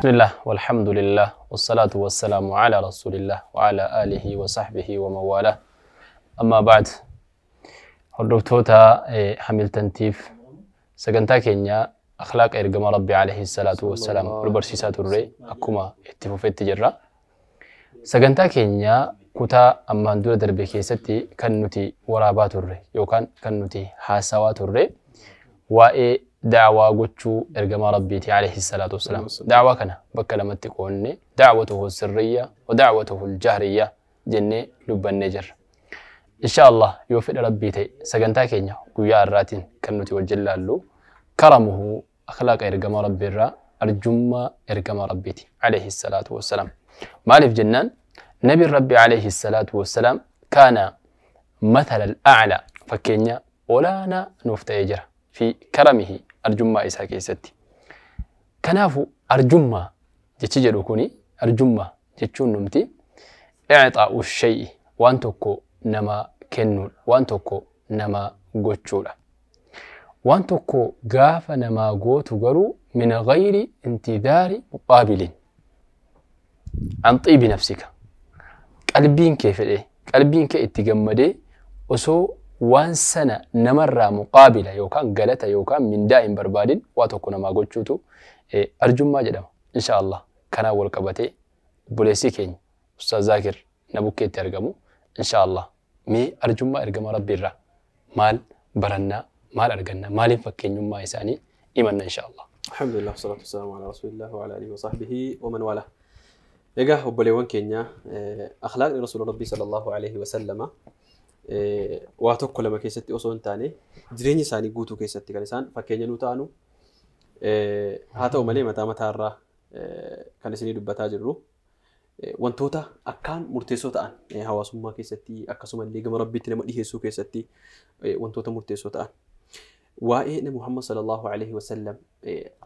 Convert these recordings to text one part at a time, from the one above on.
Bismillah walhamdulillah wassalatu wassalaamu ala rasulillah wa ala alihi wa sahbihi wa mawala. Amma ba'd, hordoftoota Hamiltantiif sagantaa keenya akhlaaqa ergama Rabbi alayhi salaatu wassalaam wal barsiisaa turre akkuma itti fufetti jirra. Sagantaa keenya kutaa ammaan dura darbe keessatti kan nuti waraabaa turre yookaan kan nuti haasawaa turre waa'ee da'waa gochuu ergamaa Rabbiiti alayhi salaatu wassalaam. Da'waa kana bakka lamatti qoonne, da'watuhu sirriyya wa da'watuhu aljahriyya jennee dubbannee jirra. Insha Allah yoo fedha Rabbii ta'e sagantaa keenya guyyaa har'aatiin kan nuti wajjin laallu karamuhu akhlaaqa ergamaa Rabbii irraa arjummaa ergamaa Rabbiiti alayhi salaatu wassalaam. Maaliif jennaan nabiin Rabbi alayhi salaatu wassalaam kaana mathala al-a'la, fakkeenya olaanaa nuuf ta'ee jira fi karamihi arjummaa isaa keessatti. Kanaafu arjummaa jechi jedhu kuni arjummaa jechuun numti i'xaa'u shay'i, waan tokko nama kennuudha, waan tokko nama gochuudha. Waan tokko gaafa namaa gootu garuu min ghayri intidaari muqaabilin an xiibi nafsika, qalbiin kee fedhee qalbiin kee itti gammadee osoo waan sana namarraa muqaabila yookaan galata yookaan mindaa hin barbaadin waa tokko namaa gochuutu arjummaa jedhama. Insha Allah kanaan wal qabatee obboleessi keenya Ustaaz Zaakir na bukkeetti argamu. Insha Allah mee arjummaa ergama Rabbi irraa maal barannaa, maal arganna, maaliin fakkeenyummaa isaanii himanna insha Allah. Alhamdulillah wassalatu wassalamu ala rasulillah wa ala alihi wa sahbihi wa man wala. Egaa obboleewwan keenya, akhlaaqni rasuula Rabbii sallallahu alaihi wa sallama waa tokko lama keessatti osoo hin taane jireenya isaanii guutuu keessatti kan isaan fakkeenya nuu ta'anu, haa ta'u malee mataa mataarraa kan isinii dubbataa jirru wantoota akkaan murteessoo ta'an hawaasummaa keessatti akkasumallee gama Rabbiitti nama dhiheessuu keessatti wantoota murteessoo ta'an. Waa'ee Nabi Muhammad sallallahu alaihi wasallam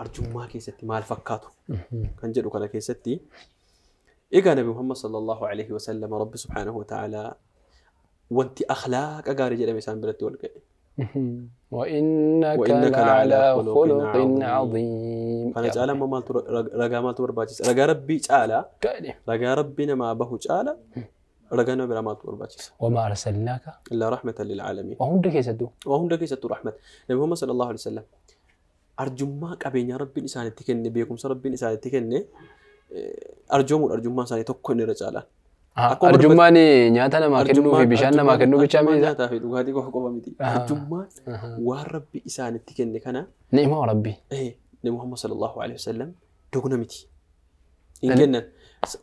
arjummaa keessatti maal fakkaatu kan jedhu kana keessatti egaa Nabi Muhammad sallallahu alaihi wasallam Rabbi subhaanahu wa ta'ala wanti akhlaaqa gaarii jedhame isaan biratti wal ga'e. وإنك لعلى خلق عظيم. Kana caala amma maaltu ragaa maaltu barbaachisa? Ragaa Rabbii caala, ragaa Rabbii namaa bahu caala, ragaa nama biraa maaltu barbaachisa? وما أرسلناك إلا رحمة للعالمين. Waa hunda keessattuu. Waa hunda keessattuu rahmat. Nabi Muhammad sallallahu alaihi wasallam arjummaa qabeenyaa Rabbiin isaanitti kenne, beekumsa Rabbiin isaanitti kenne arjoomuudha arjummaan isaanii tokko inni irra caalaan. Arjummaan nyaata namaa kennuu fi bishaan namaa kennuu bichaa miti. Nyaataa fi dhugaatii qofa qofa miti. Arjummaan waan Rabbi isaanitti kenne kana. Ni'ima Rabbi. Nabi Muhammad sallallahu alaihi wasallam dogna miti. Hin kennan.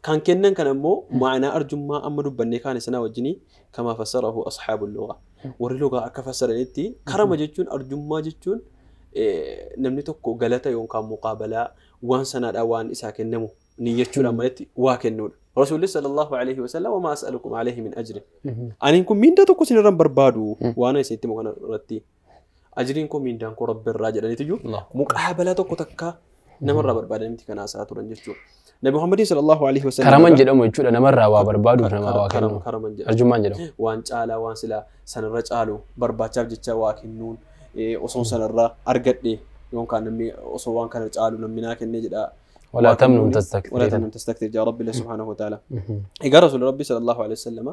Kan kennan kana immoo ma'anaa arjummaa amma dubbannee kaane sanaa wajjinii kamaa fassarahu ashaabul lugha. Warri lugaa akka fassaranitti karama jechuun arjummaa jechuun namni tokko galata yookaan muqaabalaa waan sanaadhaa waan isaa kennamu niyyachuudhaan maletti waa kennuudha. Rasuulli sallallahu alaihi wasallam وما أسألكم عليه من أجر. Aniin kun mindaa tokko isin irra hin barbaadu waan isinitti himu kana irratti. Ajriin koo mindaan koo Rabbi irraa jedhaniitiyyuu muqaabalaa tokko takka namarraa barbaadan miti kan haasa'aa turan jechuudha. Nabi Muhammadin sallallahu alaihi wasallam Karaman jedhamu jechuudha namarraa waa barbaaduuf namaa waa kennu. Karaman jedhamu. Arjummaan jedhamu. Waan caalaa waan silaa sanarra caalu barbaachaaf jecha waa kennuun osoo sanarraa argadhe yookaan namni osoo waan kana caalu namni naa kennee jedha. ولا تمنن تستكثر. ولا تمنن تستكثر يا رب الله سبحانه وتعالى. Egaa Rasuulli Rabbi sallallahu alaihi wasallam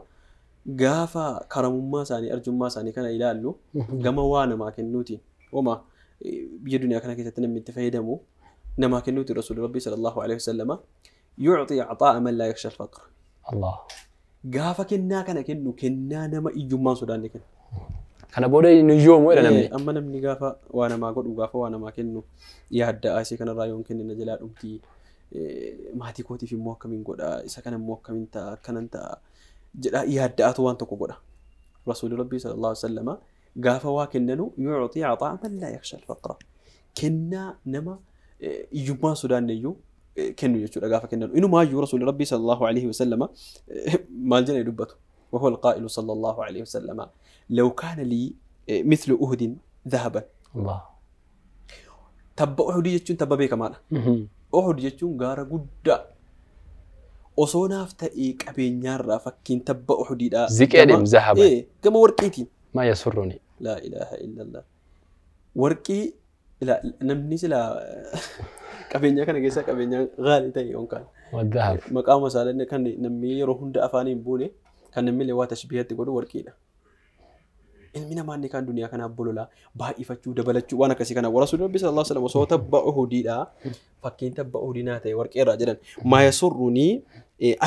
gaafa karamummaa isaanii arjummaa isaanii kana ilaallu gama waa namaa kennuutiin wama biyya duniyaa kana keessatti namni itti fayyadamu namaa kennuutiin Rasuulli Rabbi sallallahu alaihi wasallam yu'ti i'taa'a man laa yakhsha al-faqr. Allah. Gaafa kennaa kana kennu kennaa nama iyyummaan sodaanne kennu. Kana booda inni iyyoomu jedha namni. Amma namni gaafa waa namaa godhu gaafa waa namaa kennu yaadda asii kanarraa yoon kenne na jalaa dhumti maatii kootiif immoo akkamiin godha isa kana immoo akkamiin ta'a akkanan ta'a jedha yaadda'atu waan tokko godha. Rasuulli Rabbii sallallahu alaihi wasallam gaafa waa kennanu yu'ti i'taa'a man laa yakhsha al-faqra. Kennaa nama iyyummaan sodaanne iyyuu kennu jechuudha gaafa kennanu. Inumaayyuu Rasuulli Rabbii sallallahu alaihi wasallam maal jedhanii dubbatu? وهو القائل صلى الله عليه وسلم لو كان لي مثل أهد ذهبا. الله. تبا أهد جتون تبا بيك مالا. أهد جتون غارة قد osoo naaf ta'ee qabeenyaarraa fakkiin tabba Uhudiidhaa. Ziqeedhim zahaba. Gama warqiitiin. Maa yasurruni. Laa ilaaha illallah. Warqii namni silaa Qabeenya kana keessa qabeenyaan gaalii ta'e yookaan. Waddaaf. Maqaama isaallee kan namni yeroo hunda afaan hin buune kan namni illee waa tashbiihatti godhu warqiidha. Ilmi namaa inni kaan duniyaa kanaaf bololaa baay'ifachuu dabalachuu waan akkasii kana warra Rasuulli Rabbi sallallahu alaihi wasallam osoo tabba Uhudiidha fakkiin tabba Uhudii naa ta'e warqee irraa jedhan maa yasurrunii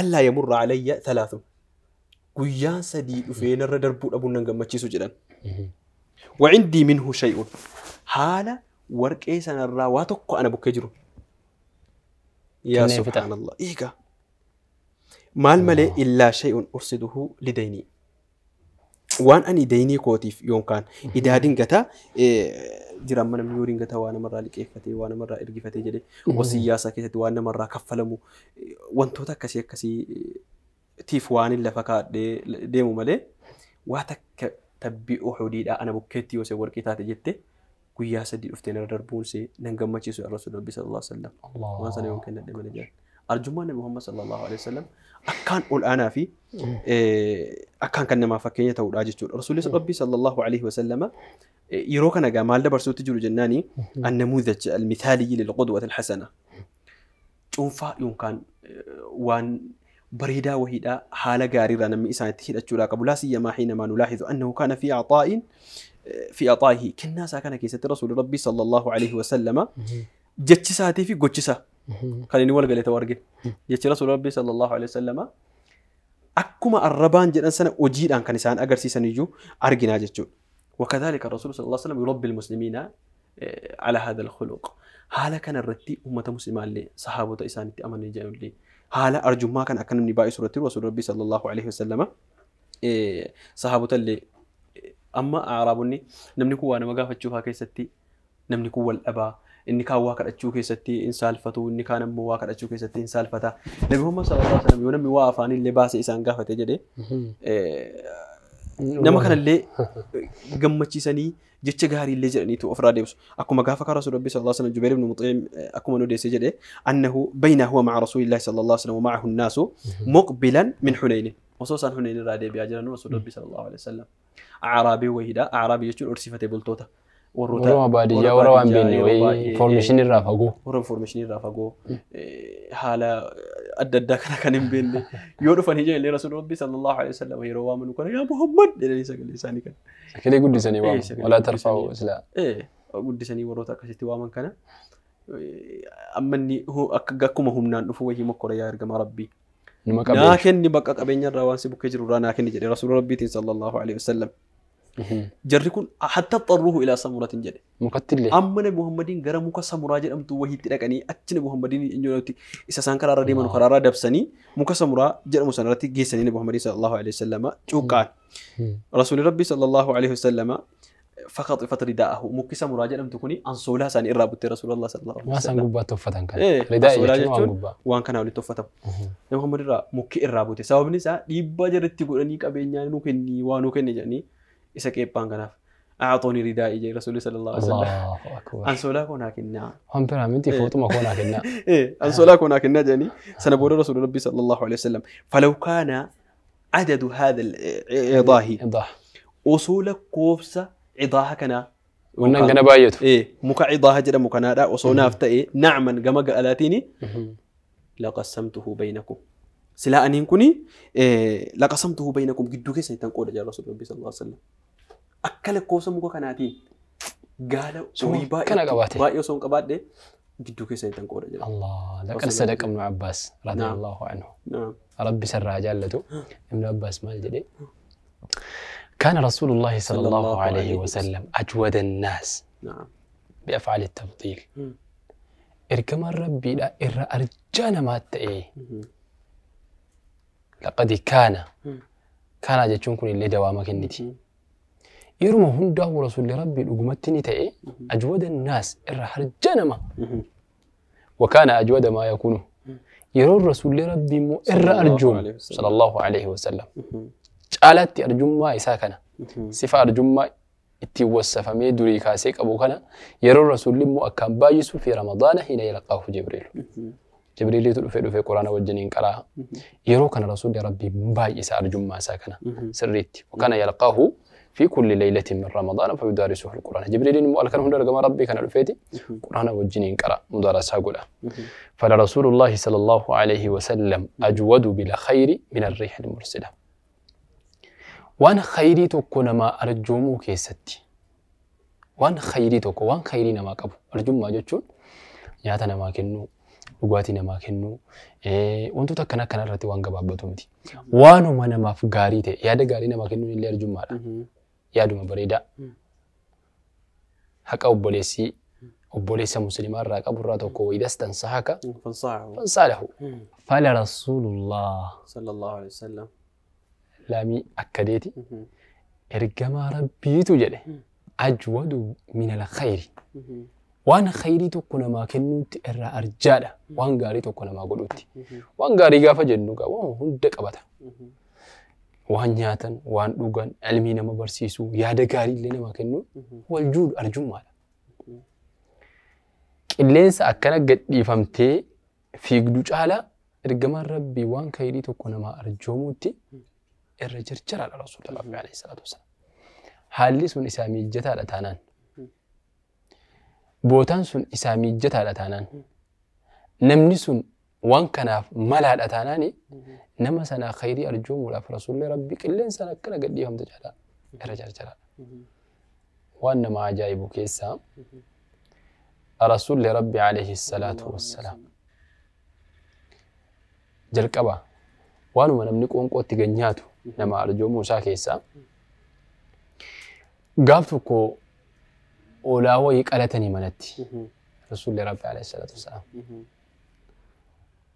allaa yamurra alayya thalaathu guyyaan sadii dhufee narra darbuu dhabuun nan gammachiisu jedhan. Wacindii minhu shay'un haala warqee sanarraa waa tokko ana bukkee jiru. Yaa subhaanallah eegaa maal malee illaa shay'un ursiduhu lidaynii. Waan ani daynii kootiif yookaan idaa dingataa jira amma namni yoo dingataa waa namarraa liqeeffatee waa namarraa ergifatee jedhee wasiyyaa isaa keessatti waan namarraa kaffalamu wantoota akkasii akkasii tiif waan hin lafa kaadhee deemu malee waa takka tabbii Uhudiidhaa ana bukkeetti yoo see warqii taate jette guyyaa sadii dhuftee narra darbuun see nan gammachiisu yaa Rasuul Rabbi sallallahu alaihi wasallam waan sana yoon kennadhe malee jedhan. Arjummaan Nabi Muhammad sallallahu alaihi wasallam akkaan ol aanaa fi akkaan kan namaaf fakkeenya ta'uudha jechuudha. Rasuulli Rabbi sallallahu alaihi wasallam yeroo kana egaa maal dabarsuutti jiru jennaani annamuudhaj almithaaliyyi lilqudwati alhasana cuunfaa yookaan waan bareedaa wahiidhaa haala gaariirraa namni isaanitti hidhachuudhaa qabu. Laa siyyamaa hiinamaa nulaahizu annahu kaana fi acxaa'in fi acxaa'ihi kennaa isaa kana keessatti Rasuulli Rabbi sallallahu alaihi wasallama jechi isaatii fi gochi isaa kan inni wal galee ta'u argina. Jechi Rasuulli Rabbi sallallahu alaihi wasallama akkuma arrabaan jedhan sana hojiidhaan kan isaan agarsiisan iyyuu arginaa jechuudha. وكذلك الرسول صلى الله عليه وسلم يربي المسلمين على هذا الخلق. haala kanarratti uummata muslimaa illee sahaabota isaanitti amananii jiran illee haala arjummaa kan akka namni baay'isu irratti Rasuulli Rabbi sallallahu alaihi wasallama sahaabota illee amma Araabonni namni kun waa nama gaafachuu fa'aa keessatti namni kun wal dhabaa inni kaan waa kadhachuu keessatti hin saalfatu inni kaan ammoo waa kadhachuu keessatti hin saalfata. Nabi Muhammad sallallahu alaihi wasallam yoo namni waa afaanii illee baasee isaan gaafate jedhee nama kanallee gammachiisanii jecha gaarii illee jedhaniitu ofirraa deebisu. Akkuma gaafa karaa Rasuulli Rabbi sallallahu alaihi wasallam Jubayr ibn Mut'im akkuma nu deessee jedhee annahu bayna huwa ma'a Rasuulillahi sallallahu alaihi wasallam wa ma'ahu an-naasu muqbilan min Hunayn. Osoo isaan Hunayn irraa deebi'aa jiran Rasuulli Rabbi sallallahu alaihi wasallam A'raabii wayiidha. A'raabii jechuun horsiifatee bultoota. Warra baadiyyaa warra waan beekne wayii information irraa fagoo. Warra information irraa fagoo haala adda addaa kana kan hin beekne yoo dhufanii jiran illee Rasuulli Rabbi sallallahu alaihi wasallam yeroo waamanu kana yaa Muhammad jedhanii sagalee isaanii kana. Sagalee guddisanii waamu. Walaa tarfa'u silaa. Guddisanii warroota akkasitti waaman kana amma inni akkuma humnaan dhufu wayii mokkora yaa ergama Rabbii. Naa kenni bakka qabeenya irraa waan si bukkee jiru irraa naa kenni jedhe Rasuulli Rabbiitiin sallallahu alaihi wasallam. Jarri kun hatta xarruhu ilaa samuratin jedhe. Mukatti illee. Amma Nabi Muhammadiin gara muka samuraa jedhamtu wahiitti dhaqanii achi Nabi Muhammadiin eenyuutti isa isaan karaarra deeman karaarra dabsanii muka samuraa jedhamu sanarratti geessanii Nabi Muhammadiin sallallahu alaihi wasallam cuuqqaan. Rasuulli Rabbi sallallahu alaihi wasallam faqaxifat ridaa'ahu mukki samuraa jedhamtu kuni ansoolaa isaanii irraa buttee Rasuulullah sallallahu alaihi Waan isaan wasallam. gubbaatti uffatan kana. Ridaa Ansoolaa jechuun waan jechuun gubbaa. waan kanaa walitti uffatamu. Nabi Muhammad irraa mukki irraa bute. Sababni isaa dhiibbaa jarritti godhanii qabeenyaa nuu kenni waa nuu kenni jedhanii isa qeephaan kanaaf. A'aatooni ridaa'ii jedhe Rasuulli sallallahu alaihi wasallam. Allahu akbar. Ansoolaa koo naa kennaa. Waan biraa miti fooxuma koo naa kennaa. Ansoolaa koo naa kennaa jedhanii sana booda Rasuulli Rabbi sallallahu alaihi wasallam. Falaw kaana adadu haadha al-cidaahi Idaa. osoo lakkoofsa cidaaha kanaa Wannan gana baay'atu. Muka cidaaha jedhamu kanaadha osoo naaf ta'e nacman gama ga'alaatiin laqassamtuhu baynakum. Silaa aniin kuni laqassamtuhu baynakum gidduu keessan ittiin qooda jira Rasuulli Rabbi sallallahu alaihi wasallam. Akka lakkoofsa muka kanaatiin gaala horii Kana qabaate. baay'ee osoo hin qabaadhe gidduu keessan ittiin qooda jira. Allah. Laqad sadaqa Ibnu Abbaas radiyallahu anhu. Naam. Rabbi sarraa jaallatu. Ibnu Abbaas maal jedhe? كان رسول الله صلى الله عليه وسلم أجود الناس Naam. بأفعال التفضيل. إرجما ربي لا إر أرجانا ما تأي. لقد كان كان جتشون كل اللي دوامك النتي. يرمى هنده رسول ربي الأجمتني تأي أجود الناس إر أرجانا ما. وكان أجود ما يكون. يرى الرسول ربي مو إر أرجوم صلى الله عليه وسلم. caalatti arjummaa isaa kana sifa arjummaa ittiin wassafamee durii kaasee qabu kana yeroo rasuulli immoo akkaan baay'isu fi ramadaana hina yalqaahu jibriilu. Jibriiliitu dhufee dhufee quraana wajjiniin qaraa. Yeroo kana rasuulli rabbii baay'isa arjummaa isaa kana sirriitti. Wakana yalqaahu في كل ليلة من رمضان فيدارسه القرآن. جبريل مو الكن هند رقم ربي كان الفيتي قرآن وجنين قرأ مدارسة قولا. فلرسول الله صلى الله عليه وسلم أجود بالخير من الريح المرسلة. وان خيري تكون ما أرجومو كيستي. وان خيري تكون وان خيري نما قبو أرجوم ما جتشون nyaata namaa kennuu, dhugaatii namaa kennuu, wantoota akkana akkana irratti waan gabaabbatu miti. Waanuma namaaf gaarii ta'e yaada gaarii namaa kennuun illee arjummaadha. Yaaduma bareedaa. Haqa obboleessi obboleessa musliimaa irraa qabu irraa tokko wayidas tansahaka fansaalahu. Fala rasuulullah sallallahu alaihi wasallam laamii akka deeti ergamaa rabbiitu jedhe ajwadu minal khayri. Waan khayrii tokko namaa kennuutti irraa arjaadha. Waan gaarii tokko namaa godhutti. Waan gaarii gaafa jennu waan hunda qabata. Waan nyaatan, waan dhugan, ilmii nama barsiisuu, yaada gaarii illee namaa kennuun wal juudu arjummaadha. Qilleensa akkana gadhiifamtee fiigdu caalaa ergamaan rabbii waan khayrii tokko namaa arjoomuutti irra jarjaraadha Rasuulli Rabbii alayhi salaatu wasalaam. Haalli sun isaa miijjataadha taanaan. Bootaan sun isaa miijjataadha taanaan. Namni sun waan kanaaf malaadha taanaani nama sanaa khayrii arjoomuudhaaf Rasuulli Rabbii qilleensaan akkana gadhiifamte caalaa irra jarjaraadha. Waan nama ajaa'ibu keessaa Rasuulli Rabbii alayhi salaatu wassalaam jalqaba waanuma namni qoonqootti ganyaatu nama arjoomuu isaa keessaa gaaf tokko oolaa wayii qalatanii manatti Rasuulli Rabbi alayhi salaatu wassalaam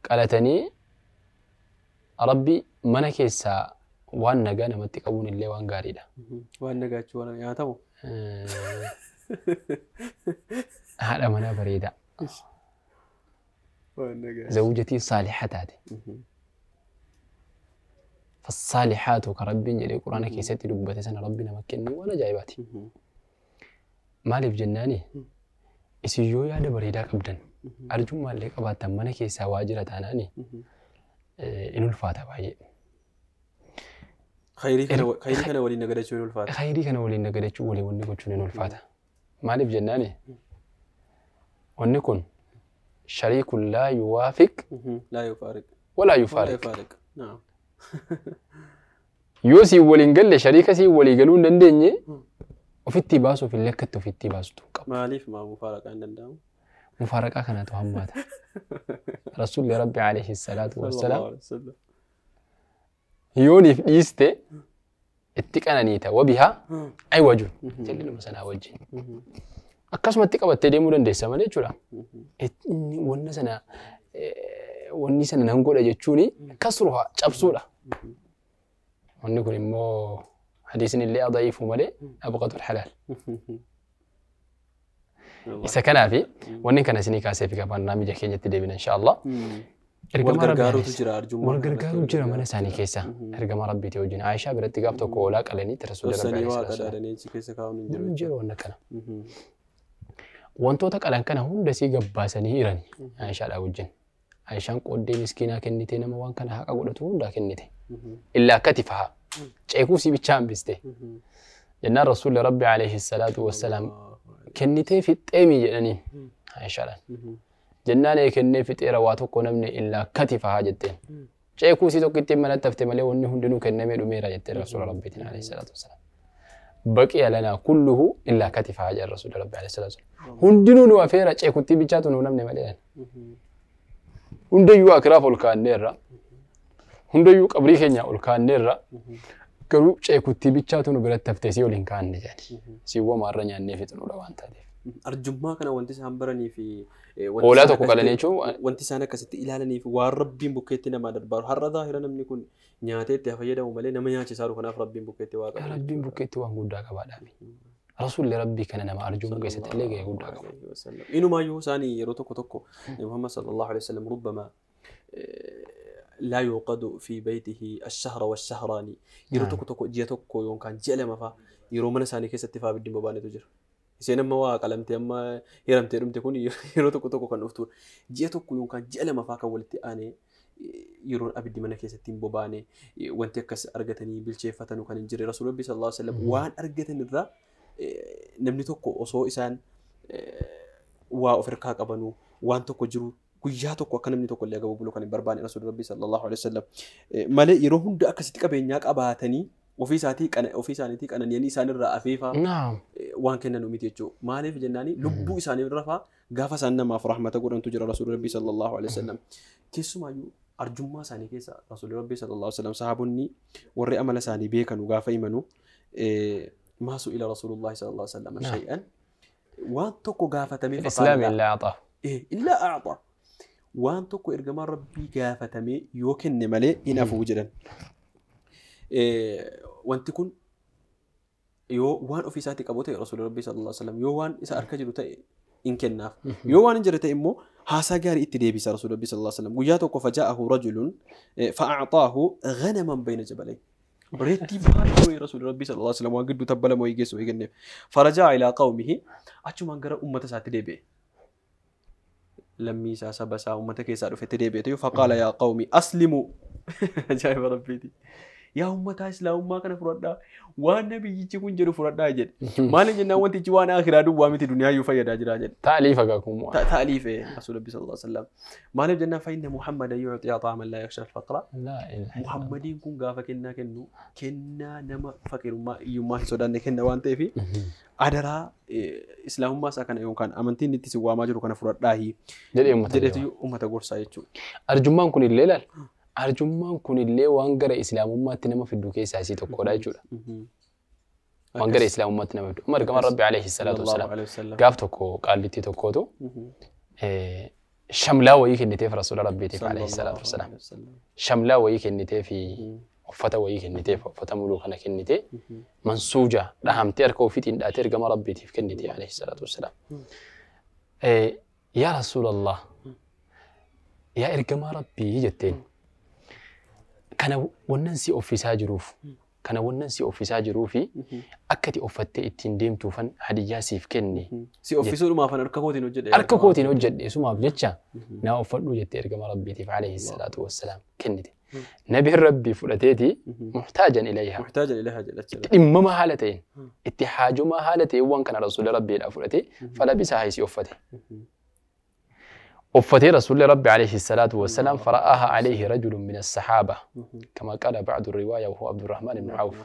qalatanii Rabbi mana keessaa waan nagaa namatti qabuun illee waan gaariidha. Waan nagaa jechuun waan nyaatamu. Haadha manaa bareedaa. Zawjatii saaliha taate. Fassaalihaatu kan Rabbiin jedhee Quraana keessatti dubbate sana Rabbi nama kennu waan ajaa'ibaati. Maaliif jennaani isin yoo yaada bareedaa qabdan arjummaallee qabaattan mana keessaa waa jira taanaani in ulfaata baay'ee. Khayrii kana waliin nagadachuu in ulfaata. Khayrii kana waliin nagadachuu waliin wanni gochuun in ulfaata. Maaliif jennaani wanni kun shariikun laa yuwaafiq laa yufaariq walaa yufaariq. Yoo siin waliin galle shariika siin walii galuu hin dandeenye ofitti baasuuf illee akkatti ofitti baastu qabu. Maaliif maa mufaaraqaa hin danda'amu? Mufaaraqaa kanatu hammaata. Rasuulli Rabbi alayhi salaatu wassalaam yooniif dhiiste itti qananiita wabihaa aywajun jallinuma sanaa wajjin. Akkasumatti qabattee deemuu dandeessa malee jechuudha. Wanna sana wanni sana nan godha jechuun kasruha cabsuudha. Wanni kun immoo hadiisni illee adaiifu malee abqatul halaal. Isa kanaafi wanni kana isinii kaasee fi barnaamija keenyatti deebina insha Allah. Wal gargaaruutu jira arjummaa. Wal gargaaruutu jira mana isaanii keessa ergamaa Rabbiitii wajjin. Aayishaa biratti gaaf tokko oolaa qalanii Rasuulli Rabbii alayhi salaatu keessa kaa'uun hin jiru. Hin jiru wanna kana. Wantoota qalan kana hunda sii gabbaasanii hirani Aayishaadhaa wajjin. Aayishaan qooddee miskiinaa kennite nama waan kana haqa godhatu hundaa kennite. Illaa akkati fa'a. Ceekuu si bichaa hambiste. Jennaan Rasuulli Rabbi alayhi salaatu wassalaam kennitee fixxeemii jedhanii Aayishaadhaan. Jennaan ee kennee fixeera waa tokko namni illaa akkati fa'a jetteen. Ceekuu si tokko ittiin manatti hafte malee wanni hundinuu kennamee dhumeera jetteen Rasuula Rabbiitiin alayhi salaatu wassalaam. Baqiya lanaa kulluhu illaa akkati fa'a jedhan Rasuulli Rabbi alayhi salaatu wassalaam. Hundinuu nu hafeera ceekuttii bichaatu nu namne malee. Hundayyuu akiraaf ol kaanneerra. Hundayyuu qabrii keenya ol kaanneerra. Garuu ceekuttii bichaatu nu biratti haftee si ol hin kaanne jedhani. Si wamaarra nyaannee fixnuudha waan taateef. Arjummaa kana wanti isaan baranii fi Hoolaa tokko qalanii jechuun wanti isaan akkasitti ilaalanii fi waan Rabbiin bukkeetti namaa darbaaru har'a zaahira namni kun nyaatee itti fayyadamu malee nama nyaachisaa kanaaf Rabbiin bukkeetti waa qaba. Rabbiin bukkeetti waan guddaa qabaadhaafi. Rasuulli Rabbii kana nama arjoomuu keessatti illee gahee guddaa qabu. Inumaayyuu isaanii yeroo tokko tokko Muhammad sallallahu alaihi wasallam rubbama لا يوقد في بيته الشهر والشهران yeroo tokko tokko ji'a tokko yookaan ji'a lama fa'aa yeroo mana isaanii keessatti fa'aa abiddi hin bobaanetu jira. Isheen amma waa qalamtee amma hiramtee dhumte kun yeroo tokko tokko kan dhuftudha. Ji'a tokko yookaan ji'a lama fa'aa kan walitti aanee Yeroo abiddi mana keessatti hin bobaane wanti akkas argatanii bilcheeffatanu kan hin jirre Rasuulli Rabbii sallallahu alaihi wasallam waan argatan irraa namni tokko osoo isaan waa of harkaa qabanuu waan tokko jiru guyyaa tokko akka namni tokko illee agabuu bulu kan hin barbaanne Rasuulli Rabbii sallallahu alaihi wasallam malee yeroo hunda akkasitti qabeenyaa qabaatanii ofii isaaniitii qanani'anii isaan irraa afeefaa waan kennan miti jechuudha. Maaliif jennaani lubbuu isaanii irra faa gaafa isaan namaaf rahmata godhantu jira Rasuulli Rabbii sallallahu alaihi wasallam. Keessumaayyuu arjummaa isaanii keessa Rasuulli Rabbii sallallahu alaihi wasallam sahaabonni warri amala isaanii beekanu gaafa himanu maa su'ila Rasuulullahi sallallahu alaihi wasallam shay'an waan tokko gaafatamee Islaam illaa a'xaa. Illaa a'xaa. Waan tokko ergamaan Rabbii gaafatamee yoo kenne malee hin hafuu jedhan. Wanti kun yoo waan ofii isaatii qabu ta'e Rasuulli Rabbii sallallahu alaihi wasallam yoo waan isa harka jiru ta'e hin kennaaf. Yoo waan hin jirre ta'e immoo haasaa gaarii itti deebisa Rasuulli Rabbii sallallahu alaihi wasallam. Guyyaa tokko faja'ahu rajulun fa'a'xaahu ghanaman bayna jabalayn. Reettii baay'ee wayii Rasuulli Rabbii sallallahu alaihi wasallam waan gidduu tabba lama wayii geessu wayii kenneef. Faraja'a ilaa qawmihi achumaan gara uummata isaatti deebi'e. Lammii isaa saba isaa uummata keessaa dhufetti deebi'e ta'uu faqaala yaa qawmi aslimu. Ajaa'iba Rabbiiti. Yaa uummataa islaamummaa kana fudhadhaa waan nabiyyichi kun jedhu fudhadhaa jedhe. Maaliif jennaan wantichi waan akhiraa duwwaa miti duniyaayyuu fayyadaa jira jedhe. Ta'aliifa gaakuu. Ta'aliife Rasuulli Rabbii sallallahu alaihi wasallam. Maaliif jennaan fa'inna Muhammadan yu'ti at'aaman laa yakhsha al-faqra. Muhammadiin kun gaafa kennaa kennu kennaa nama faqiirummaa hiyyummaa hin sodaanne kenna waan ta'eef adaraa islaamummaa isaa kana yookaan amantiin itti si waamaa jiru kana fudhadhaahi jedheetu uummata gorsaa jechuudha. Arjummaan kun illee ilaal. Arjummaan kunillee waan gara islaamummaatti nama fiddu keessaa isii tokkodha jechuudha. Waan gara islaamummaatti nama fiddu. Amma ergamaan Rabbi alayhi salaatu wassalaam gaaf tokko qaallittii tokkootu shamlaa wayii kenniteef Rasuula Rabbiitiif alayhi salaatu wassalaam. Shamlaa wayii kenniteef uffata wayii kenniteef uffata muluu kana kennitee mansuuja dhahamtee harka ofiitiin dhaatee ergama Rabbiitiif kennite alayhi salaatu wassalaam. Yaa Rasuulallah yaa ergamaa Rabbii jetteen. Kana wannan si offisaa jiruuf kana wannan si offisaa jiruufi akka ati uffattee ittiin deemtuufan hadiyyaa siif kenne. Si offisuudhumaafan harka kootiin hojjedhe. Harka kootiin hojjedhe sumaaf jecha naa uffadhuu jettee ergama Rabbiitiif alayhi salaatu wassalaam kennite. Nabiin Rabbii fudhateeti muhtaajan ilayha. Muhtaajan ilayha jedha. Dhimmama haala ta'een itti haajomaa haala ta'een waan kana Rasuula Rabbiidhaa fudhatee falabisaa haisii uffate. أفتي رسول ربي عليه الصلاة والسلام فرآها عليه رجل من الصحابة كما قال بعض الرواية وهو عبد الرحمن بن عوف.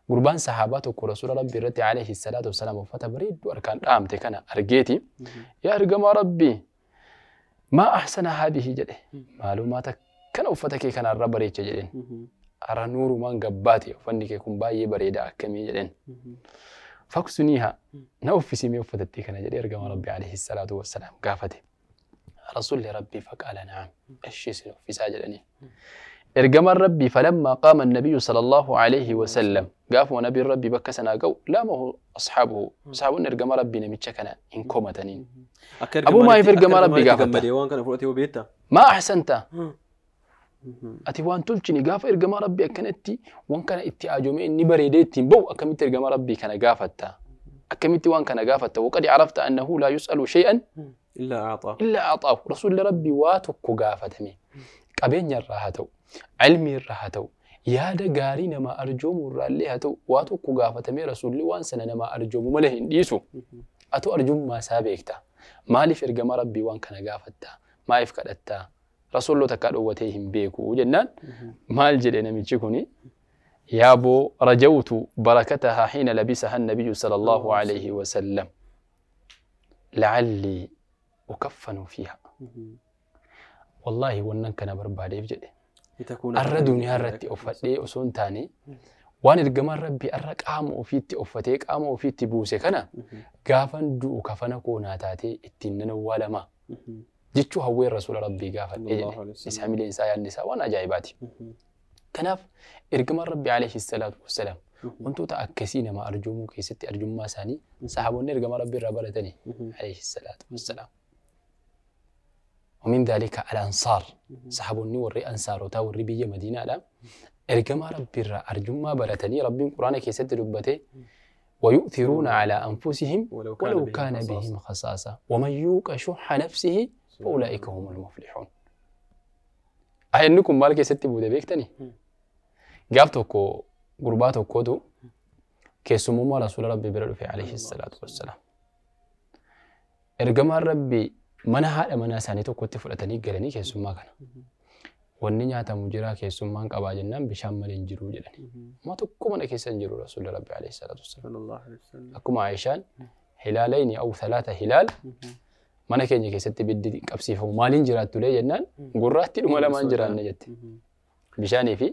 قربان صحاباتك رسول ربي رتي عليه الصلاة والسلام وفتى بريد وأركان آمتي كان أرجيتي يا أرجم ربي ما أحسن هذه جده معلوماتك كان أفتك كان الرب ريت جدين أرى نور من قباتي فنك يكون باي بريدة أكمي جدين فاكسنيها نوفي سمي وفتتي كان جدي أرجم ربي عليه الصلاة والسلام قافته رسول ربي فقال نعم الشيء في ساجدني ارجم ربي فلما قام النبي صلى الله عليه وسلم قاف ونبي ربي بكسنا قو لا ما هو أصحابه أصحابنا ارجم ربي نمتشكنا إن كومتنين أبو ما يفرق ربي قافته ما أحسنت أتي وان تلشني قاف إرجم ربي أكنتي وان كان إتي إني بريدتي بو أكملت إرجم ربي كان قافته أكملت وان كان قافته وقد عرفت أنه لا يسأل شيئا إلا أعطاه إلا أعطاه رسول ربي واتك قافتني قبين الراحتو علمي الراحتو يا دغاري ما أرجوم الراليهتو واتك قافتني رسول الله وان سنة ما أرجوم ملهن ديسو أتو أرجوم ما سابقتا مالي في إرجم ربي وان كان قافته ما يفكرتا رسول الله تكاد بيكو جنان مال جدنا ميتشكوني يا أبو رجوت بركتها حين لبسها النبي صلى الله عليه وسلم لعلي أكفن فيها والله ونن كان بربادي بجد الردوني هرتي أفتي أسون تاني وان الجمال ربي أرك عام أفيتي أفتيك عام أفيتي بوسك أنا قافن دو كفنا كونا تاتي التنن ولا ما جتشو هو الرسول ربي قافن إسحامي الإنسان النساء وأنا جايباتي كناف إرجم ربي عليه الصلاة والسلام وانتو تأكسين ما أرجومك ستي أرجوم ما ساني صحابون إرجم ربي ربلتني عليه الصلاة والسلام ومن ذلك الأنصار صحابوني وري أنصار وتاوري بي مدينة لا إرجم ربي أرجوم ما بلتني ربي القرآن كيست ربته ويؤثرون على أنفسهم ولو كان بهم خصاصة ومن يوق شح نفسه فأولئك هم المفلحون. Ayanni kun maal keessatti buute beektanii? Gaaf tokko gurbaa tokkotu keessummaa rasuula rabbii bira dhufe alayhi salaatu wassalaam. Ergamaan rabbii mana haadha manaa isaanii tokkotti fudhatanii galanii keessummaa kana. Wanni nyaatamu jira keessummaan qabaa jennaan bishaan malee hin jiru jedhani. Amma tokko mana keessa hin jiru rasuula rabbii alayhi salaatu wassalaam. Akkuma Aayishaan hilaalayni aw thalaata hilaal mana keenya keessatti ibiddi qabsiifamu maaliin jiraattulee jennaan gurraatti dhuma lamaan jiraanna jette. Bishaanii fi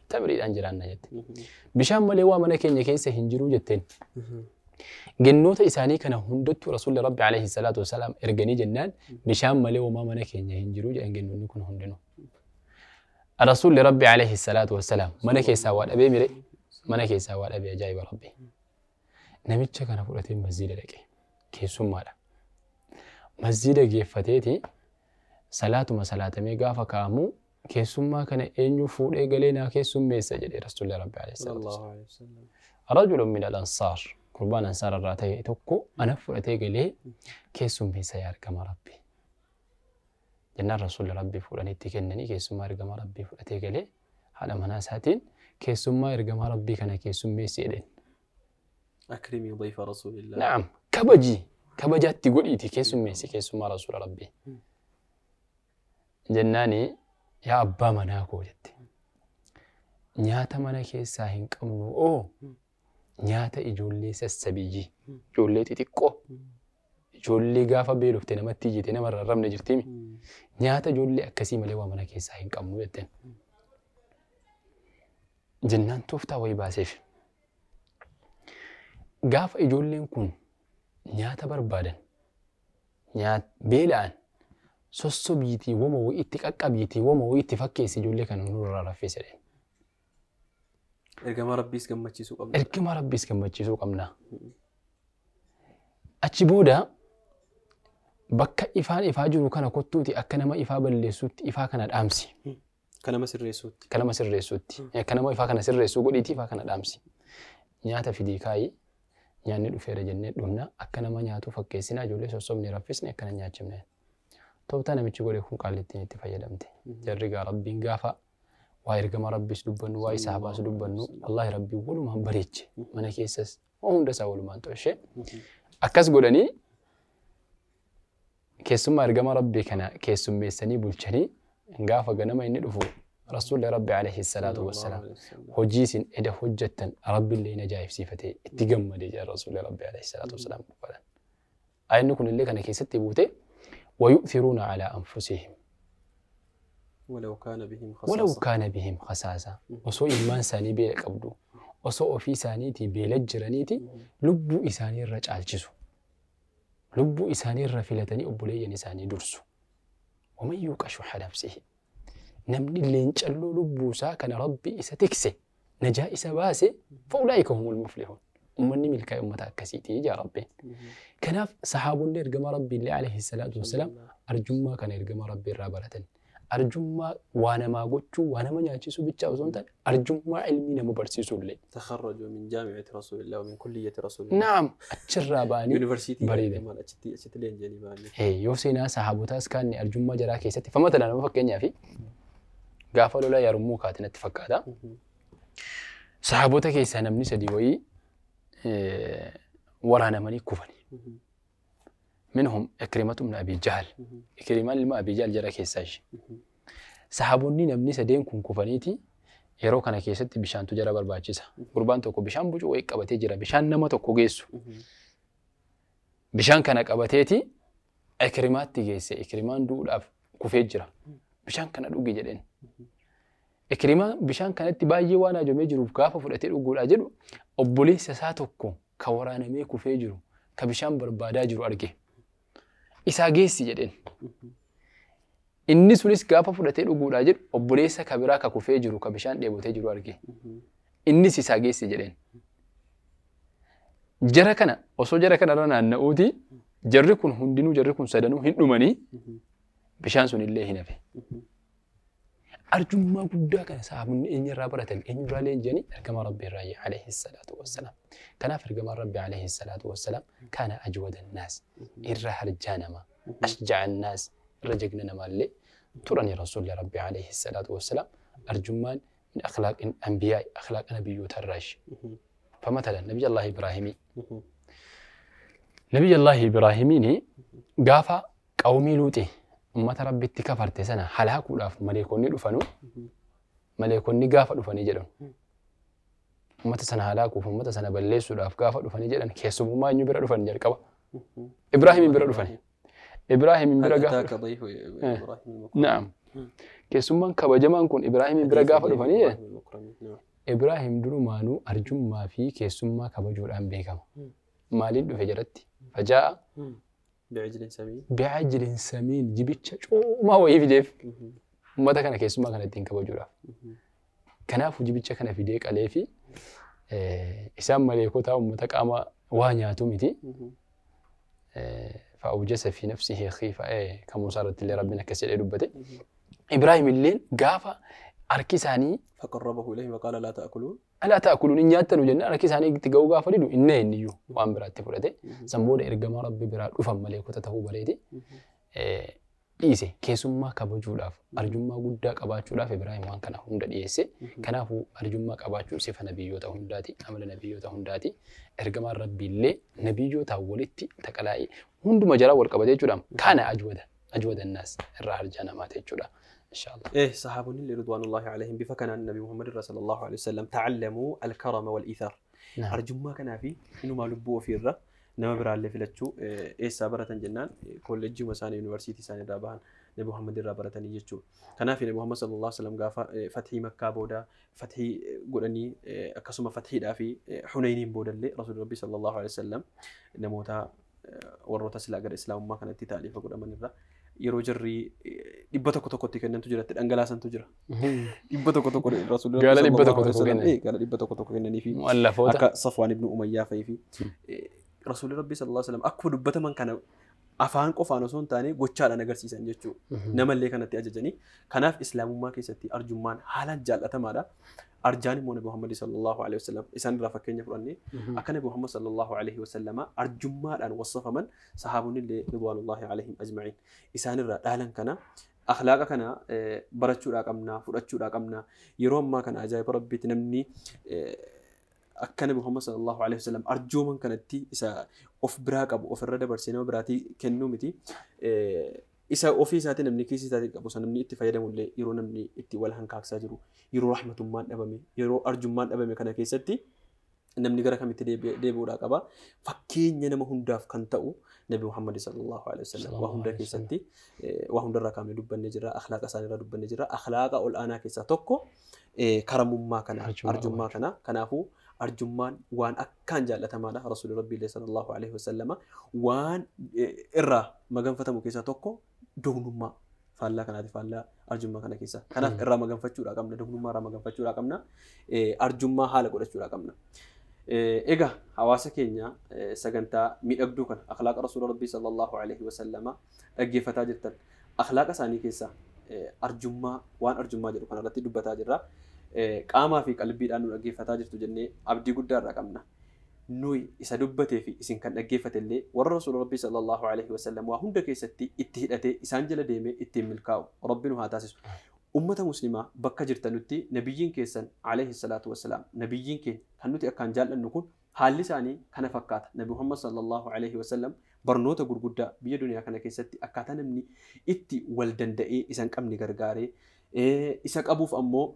tamriidhaan jiraanna jette. Bishaan malee waa mana keenya keessa hin jiru jetteen. Gennoota isaanii kana hundattuu rasuulli rabbi alayhi salaatu wasalaam erganii jennaan bishaan malee homaa mana keenya hin jiru jedhan gennoonni kun hundinuu. Rasuulli rabbi alayhi salaatu wasalaam mana keessaa waa dhabee mire mana keessaa waa dhabee ajaa'iba rabbi. Namicha kana fudhatee masjiida dhaqe keessummaadha. Masjiida geeffateeti salaatuma salaatamee gaafa ka'amu keessummaa kana eenyu fuudhee galee naa keessummeessa jedhe rasuulli rabbi alayhi salaatu wasalaam. Rajulun min al-ansaar gurbaan ansaar irraa ta'e tokko ana fudhatee galee keessummeessa yaa ergamaa rabbi. Jennaan rasuulli rabbii fuudhanii itti kennanii keessummaa ergamaa rabbii fudhatee galee haadha manaa isaatiin keessummaa ergamaa rabbii kana keessummeessi jedheen. Akrimii dayfa rasuulillah. Naam kabaji kabajaatti godhiiti keessummeessi keessummaa rasuula rabbii. Jennaani yaa abbaa manaa koo jette. Nyaata mana keessaa hin qabnu oo nyaata ijoollee sassabiyyii ijoollee xixiqqoo ijoollee gaafa beelofte namatti iyyite namarra rarrabne jirtiimi. Nyaata ijoollee akkasii malee waa mana keessaa hin qabnu jetteen. Jennaan tooftaa wayii baaseef. Gaafa ijoolleen kun nyaata barbaadan beela'an sossobiitii wama wayii itti qaqqabiitii wama wayii itti fakkeessi ijoollee kana nurraa raffise jedheen. Ergamaa rabbiis gammachiisuu qabna. Ergamaa rabbiis gammachiisuu qabna. Achi booda bakka ifaan ifaa jiru kana kottuuti akka nama ifaa balleessuutti ifaa kana dhaamsi. Akka nama sirreessuutti. Akka nama sirreessuutti. Akka nama ifaa kana sirreessuu godhiitii ifaa kana dhaamsi. Nyaata fidii kaayii nyaanni dhufeera jennee dhumna akka nama nyaatu fakkeessinaa ijoollee sossobnee raffisne akkana nyaachifne. Tooftaa namichi godhe kun qaallittiin itti fayyadamte. Jarri gaa rabbiin gaafa waa ergama rabbiis dubbannu waa isaa baasu dubbannu wallaahi rabbiin walumaan bareeche mana keessas waa hunda isaa walumaan tolche. Akkas godhanii keessummaa ergama rabbii kana keessummeessanii bulchanii gaafa ganama inni dhufu rasuulli rabbi alayhi salaatu wassalaam hojii isin eda hojjettan rabbiillee hin ajaa'ibsiifatee itti gammadee jira rasuulli rabbi alayhi salaatu wassalaam godhan. Ayinni kun illee kana keessatti buute wayu'thiruuna alaa anfusihim ولو كان بهم خصاصة. ولو كان بهم خصاصة. osoo ilmaan isaanii beela qabdu osoo ofii isaaniitii beela jiraniiti lubbuu isaanii irra caalchisu. Lubbuu isaanii irra filatanii obboleeyyan isaanii dursu. ومن يوق شح نفسه namni leencalloo lubbuu isaa kana rabbi isa tikse najaa isa baase فأولئك هم المفلحون. Ummanni milkaa'e ummata akkasiiti jaa rabbiin. Kanaaf sahaabonni ergama rabbii illee alayhi salaatu wassalaam arjummaa kana ergama rabbii irraa baratan. Arjummaa waa namaa gochuu waa nama nyaachisuu bichaa osoo hin taane arjummaa ilmii nama barsiisuu illee. تخرجوا من جامعة رسول الله ومن كلية رسول الله. Naam achirraa ba'anii يونيفرسيتي bareedan. achitti leenji'anii ba'anii. Yoo seenaa sahaabotaas kaanne arjummaa jaraa keessatti famata nama fakkeenyaa fi gaafa lola yarmuu kaate natti fakkaata. Sahaabota keessaa namni sadii wayii waraanamanii kufani. منهم إكرمة بن أبي جهل. إكرمة ilma Abi Jahl jara keessaa ishee. Sahaabonni namni sadeen kun kufaniiti yeroo kana keessatti bishaantu jara barbaachisa. Gurbaan tokko bishaan bucuu wayii qabatee jira. Bishaan nama tokko geessu. Bishaan kana qabateeti Ikrimaatti geesse. Ikrimaan du'uudhaaf kufee jira. Bishaan kana dhugi jedheen. Ikrimaan bishaan kanatti baay'ee waan ajomee jiruuf gaafa fudhatee dhuguudhaa jedhu obboleessa isaa tokko ka waraanamee kufee jiru ka bishaan barbaadaa jiru arge. Isaa geessi jedheen. Inni sunis gaafa fudhatee dhuguudhaa jedhu obboleessa ka biraa ka kufee jiru ka bishaan dheebotee jiru arge. Innis isaa geessi jedheen. Jara kana osoo jara kanarra naanna'uuti jarri kun hundinuu jarri kun sadanuu hin dhumanii bishaan sun illee hin hafe. Arjummaa guddaa kana sahaabonni eenyurraa baratan eenyurraa leenji'anii ergamaa rabbii irraa alayhi salaatu wassalaam. Kanaaf ergamaan rabbii alayhi salaatu wassalaam kaana ajwada annaas irra harjaa namaa ashja'a annaas irra jagna namaallee Turani Rasuulli Rabbi alayhi salaatu wassalaam arjummaan min akhlaaqin anbiyaa akhlaaqa nabiyyoota irraashi. Famatalan Nabiy Allah Ibraahimii. Nabiy Allah Ibraahimiin gaafa qawmii Luuxi ummata Rabbitti kafarte sana halaakuudhaaf maleekonni dhufanu maleekonni gaafa dhufanii jedhan. Ummata sana halaakuuf ummata sana balleessuudhaaf gaafa dhufanii jedhan keessummaa eenyu bira dhufan jalqaba. Ibraahimiin bira dhufani. Ibraahimiin bira gaafa dhufan. Naam. Keessummaan kabajamaan kun Ibraahimiin bira gaafa dhufanii jedhan. Ibraahim durumaanuu arjummaa fi keessummaa kabajuudhaan beekama. Maaliin dhufe jalatti? Fajaa'a. Bi'ajlin samiin jibicha coomaa wayii fideef ummata kana keessummaa kana ittiin kabajuudhaaf. Kanaafuu jibicha kana fidee qalee fi isaan maleekotaa ummata qaama waa nyaatu miti. Fa'awjasa fi nafsihi khiifa kan Muusaa irratti illee Rabbiin akkas jedhee dubbate. Ibraahim illeen gaafa harki isaanii فقربه إليه وقال لا تأكلون لا تأكلون إن nyaatanu jennaan harki isaanii itti ga'uu gaafa didu inni inniyyuu waan biraatti fudhate. San booda ergamaa Rabbi biraa dhufan maleekota ta'uu bareede dhiise keessummaa kabajuudhaaf arjummaa guddaa qabaachuudhaaf Ibraahim waan kana hunda dhiyeesse. Kanaafuu arjummaa qabaachuun sifa nabiyyoota hundaati, amala nabiyyoota hundaati. Ergamaan Rabbi illee nabiyyootaan walitti taqalaa'ee hunduma jaraa wal qabate jechuudha. Kana ajwada annaas irraa arjaa namaati jechuudha. إن شاء الله. إيه صحابون اللي رضوان الله عليهم بفكنا النبي محمد صلى الله عليه وسلم تعلموا الكرم والإيثار. نعم. أرجو ما كان في إنه ما لبوا في الرا نما برا اللي فلتشو إيه سابرة جنان كوليج مساني يونيفرسيتي ساني رابعان نبي محمد رابرة نيجتشو كان في نبي محمد صلى الله عليه وسلم قافا فتحي مكة بودا فتحي قرني أكسم فتحي دافي حنين بودا اللي رسول ربي صلى الله عليه وسلم نموتا warroota silaa gara islaamummaa kanatti taalifa godhaman irraa yeroo jarri 100 kennantu jira, dhangalaasantu jira. 100 rasuulli gaala 100 kennan. Gaala 100 kennanii fi mu'allafoota akka Safwaan ibn Umayyaa fa'ii fi rasuulli Rabbi sallallahu alaihi wasallam akkuma dubbataman kana afaan qofaan osoo hin taane gochaadhaan agarsiisan jechuudha. Namallee kanatti ajajanii. Kanaaf islaamummaa keessatti arjummaan haalaan jaallatamaadha. Arjaan immoo Nabi Muhammad sallallahu alaihi wasallam isaan irraa fakkeenya fudhannee akka Nabi Muhammad sallallahu alaihi wasallama arjummaadhaan wasafaman sahaabonni illee ridwaanullahi alaihim ajma'iin isaan irraa dhaalan kana akhlaaqa kana barachuudhaa qabna, fudhachuudhaa qabna. Yeroo ammaa kana ajaa'iba Rabbiitti namni akka Nabi Muhammad sallallahu alaihi wasallam arjooman kanatti isa of biraa qabu ofirra dabarsee nama biraatii kennuu miti. Isa ofii isaatii namni kiisii isaatii qabu sana namni itti fayyadamullee yeroo namni itti wal hankaaksaa jiru, yeroo rahmatummaan dhabame, yeroo arjummaan dhabame kana keessatti namni gara kamitti deebi'uudhaa qaba. Fakkeenya nama hundaaf kan ta'u Nabi Muhammad sallallahu alaihi wasallam waa hunda keessatti waa hundarraa kaafnee dubbannee jirra, akhlaaqa isaaniirraa dubbannee jirra. Akhlaaqa ol aanaa keessaa tokko karamummaa kana, arjummaa kana. Kanaafuu arjummaan waan akkaan jaallatamaadha. Rasuulli Rabbi sallallahu alaihi wasallama waan irraa maganfatamu keessaa tokko dognummaa faallaa kanaati, faallaa arjummaa kana keessa. Kanaaf irraa maganfachuudhaa qabna, dognummaa irraa maganfachuudhaa qabna, arjummaa haala godhachuudhaa qabna. Egaa hawaasa keenya sagantaa miidhagduu kana akhlaaqa Rasuula Rabbii sallallahu alaihi wasallama dhaggeeffataa jirtan. Akhlaaqa isaanii keessaa arjummaa waan arjummaa jedhu kanarratti dubbataa jirra. Qaamaa fi qalbiidhaan nu dhaggeeffataa jirtu jennee abdii guddaa irraa qabna. Nuyi isa dubbatee fi isin kan dhaggeeffate illee warra Rasuula Rabbii sallallahu alaihi wasallam waa hunda keessatti itti hidhatee isaan jala deemee ittiin milkaa'u Rabbi nu haa taasisu. Ummata muslimaa bakka jirtanutti nabiyyiin keessan alayhi salaatu wassalaam nabiyyiin keenya kan nuti akkaan jaallannu kun haalli isaanii kana fakkaata. Nabi Muhammad sallallahu alaihi wasallam barnoota gurguddaa biyya duniyaa kana keessatti akkaataa namni itti wal danda'ee isa hin qabne gargaaree isa qabuuf ammoo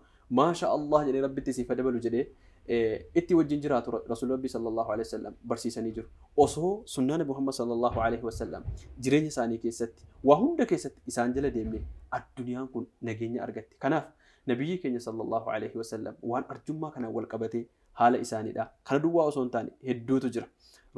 maasha Allah jedhee Rabbitti siif dabalu jedhee itti wajjin jiraatu Rasuulli Rabbi sallallahu alaihi wasallam barsiisanii jiru. Osoo sunnaa Nabi Muhammad sallallahu alaihi wasallam jireenya isaanii keessatti waa hunda keessatti isaan jala deemne addunyaan kun nageenya argatti. Kanaaf nabiyyi keenya sallallahu alaihi wasallam waan arjummaa kanaan wal qabatee haala isaaniidha. Kana duwwaa osoo hin taane hedduutu jira.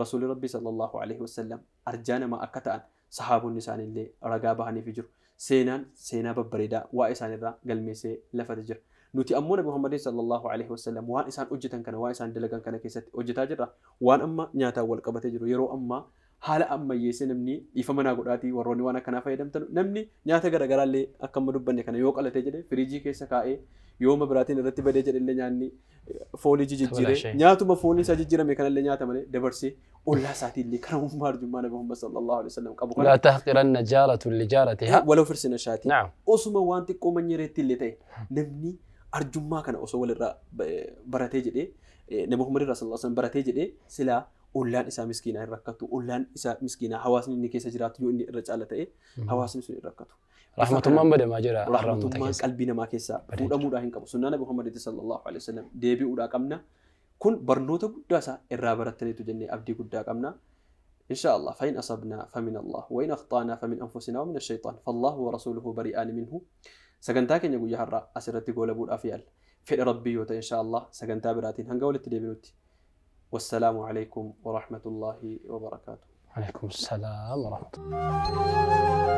Rasuulli Rabbi sallallahu alaihi wasallam arjaa namaa akka ta'an sahaabonni isaaniillee ragaa bahaniif jiru. Seenaan seenaa babbareedaa waa isaanirraa galmeessee lafate jira. Nuti ammoo Nabi Muhammad sallallahu alaihi wasallam waan isaan hojjetan kana waan isaan dalagan kana keessatti hojjetaa jirra. Waan amma nyaataan wal qabatee jiru yeroo ammaa Haala ammayyeessee namni dhiifama naa godhaatii warroonni waan akkanaa fayyadamtan namni nyaata garaagaraallee akka amma dubbanne kana yoo qalatee jedhe firiijii keessa kaa'ee yooma biraatiin irratti badee jedhe illee nyaanni foolii jijjiiree nyaatuma fooliin isaa jijjiirame kanallee nyaata malee dabarsee ollaa isaatii illee karamummaa arjummaa Nabi Muhammad sallallahu alaihi wasallam qabu kana. لا تحقرن جارة لجارتها ولو firsina shaatii. نعم. Osuma waan xiqqoo manyereetti illee ta'e namni arjummaa kana osoo walirraa baratee jedhee Nabi Muhammad irraa sallallahu alaihi wasallam baratee jedhee silaa ollaan isaa miskiinaa hin rakkatu, ollaan isaa miskiinaa hawaasni inni keessa jiraatu yoo inni irra caala ta'e hawaasni sun hin rakkatu. Rahmatummaan badamaa jira. Rahmatummaan qalbii namaa keessaa fuudhamuudhaa hin qabu. Sunnaa Nabi Muhammad sallallahu alaihi wasallam deebi'uudhaa qabna. Kun barnoota guddaa isaa irraa barattaniitu jennee abdii guddaa qabna. إن شاء الله فإن أصبنا فمن الله وإن أخطأنا فمن أنفسنا ومن الشيطان فالله ورسوله بريئان منه. Sagantaa keenya guyyaa har'aa asirratti goolabuudhaaf yaalla. Fedha Rabbii yoo ta'e إن شاء الله sagantaa biraatiin hanga walitti deebinutti. والسلام عليكم ورحمة الله وبركاته. عليكم السلام ورحمة الله.